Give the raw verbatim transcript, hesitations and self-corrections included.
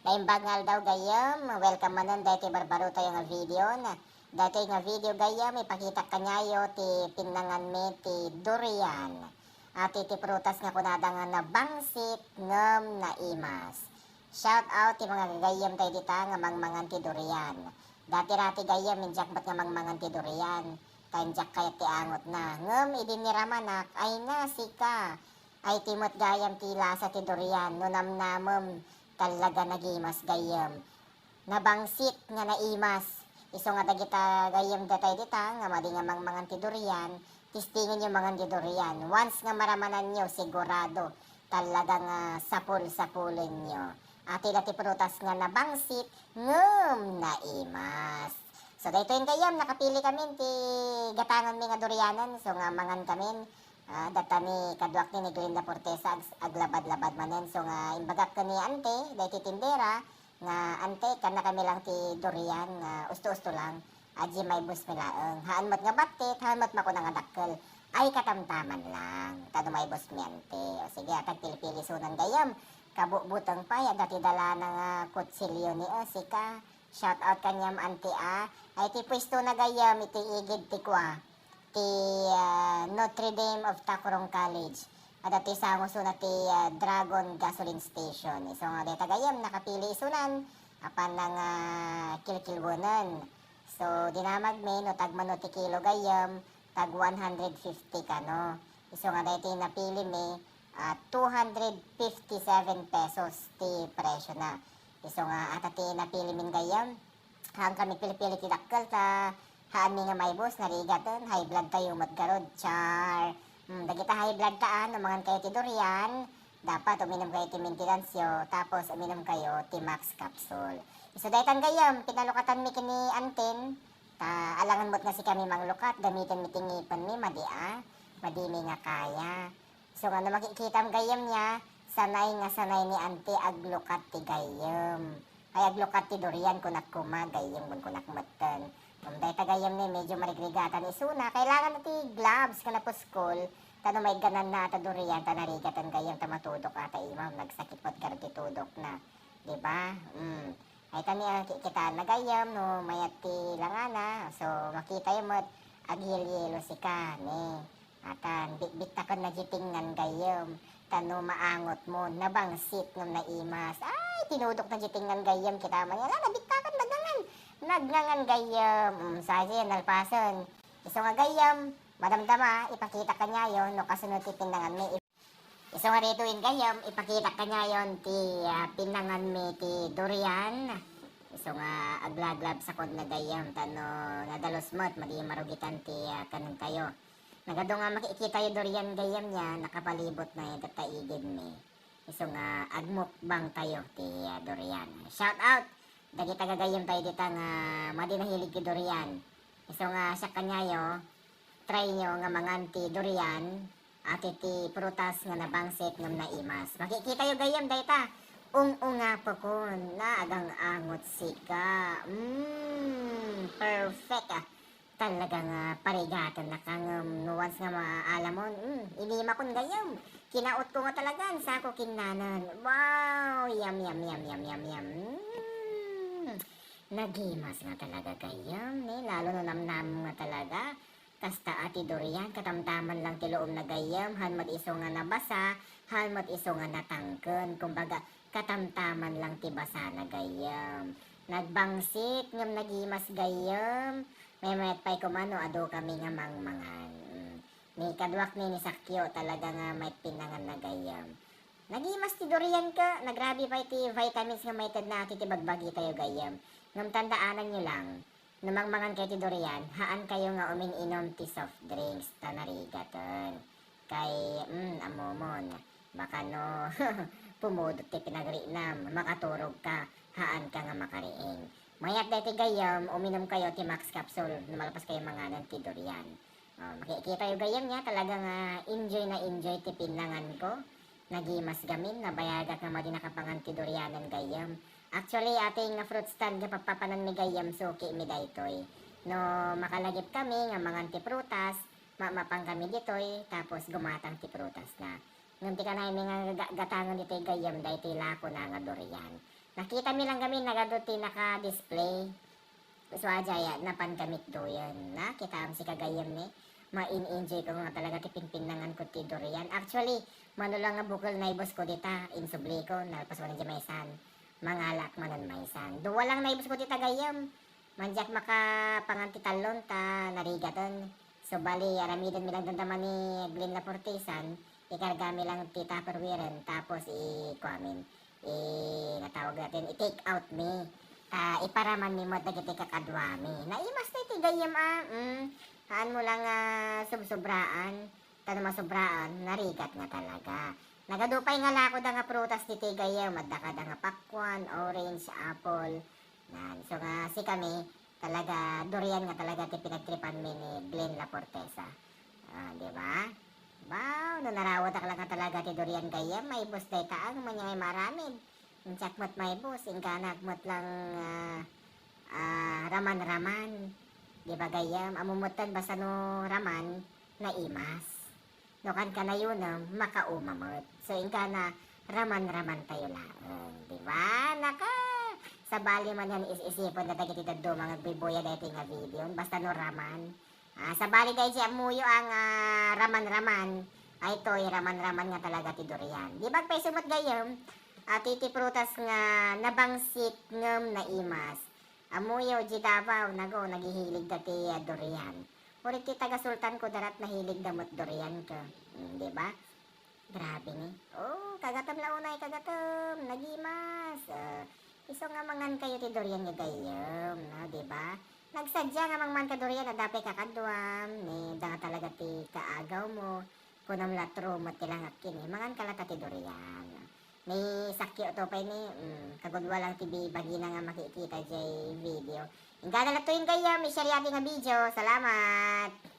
Naimbag nga aldaw gayyem, welcome manen daytoy barbarotayo nga video. Daytoy nga video gayyem, ipakitak kaniayo ti pinnanganmi ti durian. Iti ti prutas nga kunada nga nabangsit ngem naimas. Shout out ti mga gagayyem tayo dita nga mangmangan ti durian. Dati rati gayyem, indiak met nga mangmangan ti durian. Ta indiak kayat ti angotna. Ngem idi niramanak, ay na, sika. Ay, ti met gayam ti lasa ti durian, no namnamem, talaga nagimas gayyem. Nabangsit nga naimas. Isu nga dagita gayyem datay dita nga madi nga mangmangan ti durian, testingenyo mangan ti durian. Once nga maramananyo, sigurado, talaga nga sapul-sapulenyo. Ati la ti prutas nga nabangsit ngem naimas. So, daytoy gayyem, nakapili kamin ti gatanganmi nga durianen, so nga mangan kamin. Ah, data ni kaduak ni, ni Glenda Fortesa, ag-, aglabad-labad manen. So nga imbagak ken ni Ante, daytoy tindera, nga, "Ante, kanna kami lang ti durian nga usto-usto lang. Adda maibus mi laeng. Haan met nga battit, haan met makuna nga dakkel. Ay, katamtaman lang. Ta no maibus mi, Ante." O sige, atag pilpili sunan gayyem. Kabubuteng pay, adda ti dalana nga kutsilio ni, o, sika. Shout out kaniam, Ante, a. Ay, ti pwesto na gayyem, iti igid ti kua. ti, ah, Notre Dame of Tacurong College. Adda ti sango isuna ti, ah, Dragon Gasoline Station. Isu nga dayta gayyem, nakapili isunan, apan nang, ah, kilkilwenen. So, dinamagmi, no tagmano ti kilo gayyem, tag one hundred fifty kano. Isu nga daytoy napilimi, ah, two hundred fifty-seven pesos ti presyo na. Isu nga ata ti napilimin gayyem. Haan kami pilpili ti dakkel ta haanmi nga maibus, narigaten, high blood tayo met garud, char. Hmm, dagita high blood taan, umangan kayo ti durian, dapat uminum kayo ti maintenance yo, tapos uminum kayo ti Max capsule. Isu daytan gayyem, pinalukatanmi ken ni Antin, ta alangan met nga sikami manglukat, gamitenmi ti ngipenmi, madi a, madimi nga kaya. So, nga no makikitam gayyem niya, sanay nga sanay ni Ante aglukat ti gayyem. Ay, aglukat ti durian, kunak koma, gayyem kun kunak metten. Ngem dayta gayyem ni medyo marigrigatan isuna, kailangan na ti gloves nga napuskol, ta no maiggananna ata durian, ta narigatan gayyem, ta matudok ata imam, nagsakit met garud ti tudokna. Di ba? Mm. Ay, ta ni, ah, ki-, kitaenna gayyem no mayat ti langana. So, makitayo met, agyelyelo sika, ne. Atan, bitbittakenna diay tengngan gayyem. Ta no maangotmo, nabangsit ngem naimas. Ay, tinudokna diay tengngan gayyem, kita man yan. Ah, nabittaken, nagngangan. Nagngangan gayyem. Mm, sa diay nalpasen. Isu nga gayyem, madamdama, ipakita kaniayo no kasunod ti pinnanganmi. Isu nga daytoyen gayyem, ipakita kaniayon ti, ah, pinnanganmi ti durian. Isu nga aglaglabsakon na gayyem, ta no nadalus met, madi marugitan ti, ah, kanentayo. Nagadu nga makikitayo durian gayyem niya, nakapalibot na ita ta igidmi. Isu nga agmukbang tayo ti, ah, durian. Shout out! Dagita gagayyem tayo dita nga madi nahilig ti durian. Isu nga siak kaniayo, try nyo nga mangan ti durian, ati ti prutas nga nabangsit ngem naimas. Makikitayo gayyem dayta. Ung-ungapakon na agang-angot sika. Mm, perfect, ah. Talaga nga parigatennaka ngem no once nga maaalamon, mm, inimakon gayyem. Kinautko nga talaga, sako kinnanen. Wow! Yum, yum, yum, yum, yum, yum. Mm. Nagimas nga talaga gayyem, ne? Lalo no namnam nga talaga. Kasta a ti durian, katamtaman lang ti luomna gayyem, haan met isu nga nabasa, haan met isu nga natangken. Kumbaga, katamtaman lang ti basana gayyem. Nagbangsit ngem nagimas gayyem. Maymayat pay koma no adu kami nga mangmangan. Mm. Ni kaduak ni, ni Sakyo, talaga nga mayat pinnanganna gayyem. Nagimas ti durian ka, nagrabi pay ti vitamins nga maitedna ati ti bagbagi tayo gayyem. Ngem tandaananyo lang, no mangmangan kayo ti durian, haan kayo nga umin-inom ti soft drinks, ta narigaten. Kay, mm, ammomon, baka no pumudot ti pinagriinam, makaturog ka, haan ka nga makariing. Mayat daytoy gayyem, uminom kayo ti Max Capsule, no malpas kayo manganen ti durian. Oh, makikita yo gayyem niya, talaga nga enjoy na enjoy ti pinnangan ko. Nagimas gamin, nabayagak nga madi nakapangan ti durianen gayyem. Actually, ati nga fruit stand nga pappapananmi gayyem, suki mi daytoy. No makalagip kami nga mangan ti prutas, mamapan kami ditoy, tapos gumatang ti prutas na. Ngem ti kanaymi nga ga-, gatangen ditoy gayyem, daytoy lakona nga durian. Nakitami lang gamin, nagadu ti naka-display. So, ajaya, napan kami duyan. Nakitaam si kagayyem ni, ma-in-enjoy ko nga talaga ti pinpinnangan ko ti durian. Actually, mano lang nga bukel naibusko dita, insubli ko, nalpas ko na di maysan. Mangalak manen maysan. Dua lang naibusko dita gayyem. Mandiak makapangan ti tallon ta narigaten. So, bali, aramiden mi lang damdama ni Glenn Lafortesan, ikargami lang ti Tupperware-en, tapos i-, kuamin, i-, natawag natin, i-take out mi. Ta, iparaman mi met dagiti kakaduami. Naimas na iti gayyem, ah. Mm. Haan mo lang, ah, subsubraan. Ta no masubraan, narigat nga talaga. Nagadu pay nga lakoda nga prutas ditoy gayyem, adda kada nga pakwan, orange, apple. Nan. So nga, si kami, talaga, durian nga talaga ti pinagtripanmi ni Glenn Lafortesa. Ah, di ba? Wow, no narawatak lang nga talaga ti durian gayyem, maibus dayta ang manyay maramid. Insiak met maibus, inkanak met lang, ah, ah, raman-raman. Di ba gayyem? Ammom metten basta no raman, naimas. No kankanayon, makauma met. So, inggana, raman-raman tayo laeng. Di ba? Naka! Sabali man yan, is-isipon na dagiti dadduma nga agbibuya daytoy nga video. Basta no raman. Ah, sabali daydi ammoyo ang, ah, raman-raman. Ay, toy, raman-raman nga talaga ti durian. Di ba, agpayso met gayyem? Ah, ti, ti prutas nga nabangsit ngem naimas. Ammoyo, di Davao, nago, naghihilig da ti, ah, durian. Uray ti taga-Sultan Kudarat nahilig da met durian ka. Hmm, di ba? Grabe ni. Oh, kagatam la unay, kagatam. Nagimas. Ah, isu nga mangan kayo ti durian nga gayyem, no, di ba? Nagsadia nga mangman ka durian, adda pay kakaduam, ni da nga talaga ti kaagaw mo. Kunam la true met ti langak kini, mangan ka la ta ti durian. Ni sakyo to pay ni, mm, kagudua lang ti bi-, bagina nga makikita jay video. Inggana la to yung gayyem, i-share yati nga video. Salamat!